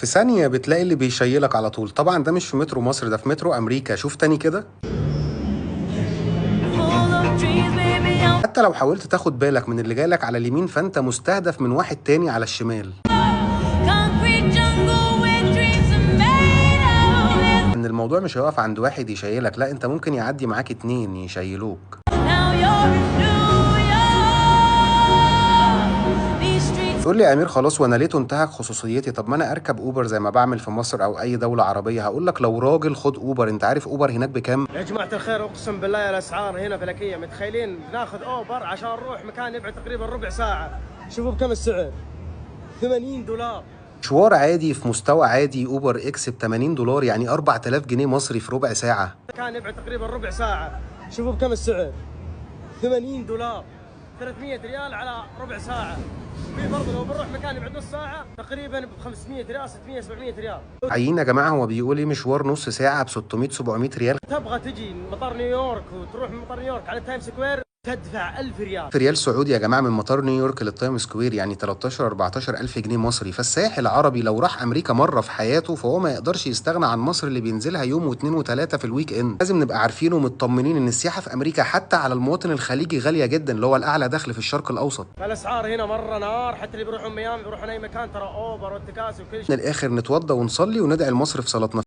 في ثانية بتلاقي اللي بيشيلك على طول. طبعا ده مش في مترو مصر، ده في مترو امريكا. شوف تاني كده. Full of dreams, baby, I'm حتى لو حاولت تاخد بالك من اللي جايلك على اليمين فانت مستهدف من واحد تاني على الشمال. concrete jungle where dreams are made of. ان الموضوع مش هيقف عند واحد يشيلك، لا انت ممكن يعدي معاك اتنين يشيلوك. Now you're in New York. These streets تقول لي يا امير خلاص وانا ليه تنتهك خصوصيتي؟ طب ما انا اركب اوبر زي ما بعمل في مصر او اي دولة عربية. هقول لك لو راجل خد اوبر. انت عارف اوبر هناك بكام؟ يا جماعة الخير، اقسم بالله الاسعار هنا فلكية. متخيلين ناخذ اوبر عشان نروح مكان يبعد تقريبا ربع ساعة، شوفوا بكم السعر، 80 دولار. مشوار عادي في مستوى عادي اوبر اكس ب 80 دولار، يعني 4000 جنيه مصري في ربع ساعة. مكان يبعد تقريبا ربع ساعة، شوفوا بكم السعر، 80 دولار، 300 ريال على ربع ساعة. في برضه لو بنروح مكان يبعد نص ساعة تقريبا ب 500 ريال، 600، 700 ريال. عيين يا جماعة، هو بيقول ايه؟ مشوار نص ساعة ب 600 700 ريال. تبغى تجي مطار نيويورك وتروح من مطار نيويورك على تايم سكوير تدفع 1000 ريال. في ريال سعودي يا جماعة من مطار نيويورك للتايم سكوير يعني 13 14 الف جنيه مصري. فالسائح العربي لو راح امريكا مرة في حياته فهو ما يقدرش يستغنى عن مصر اللي بينزلها يوم واثنين وثلاثة في ال weekend. لازم نبقى عارفين ومطمنين ان السياحة في امريكا حتى على المواطن الخليجي غالية جدا، اللي هو الاعلى دخل في الشرق الاوسط. فالاسعار هنا مرة نار، حتى اللي بيروحون ميامي بيروحون اي مكان ترى اوبر والتكاسي وكل شيء. من الاخر نتوضى ونصلي وندعي لمصر في صلاتنا.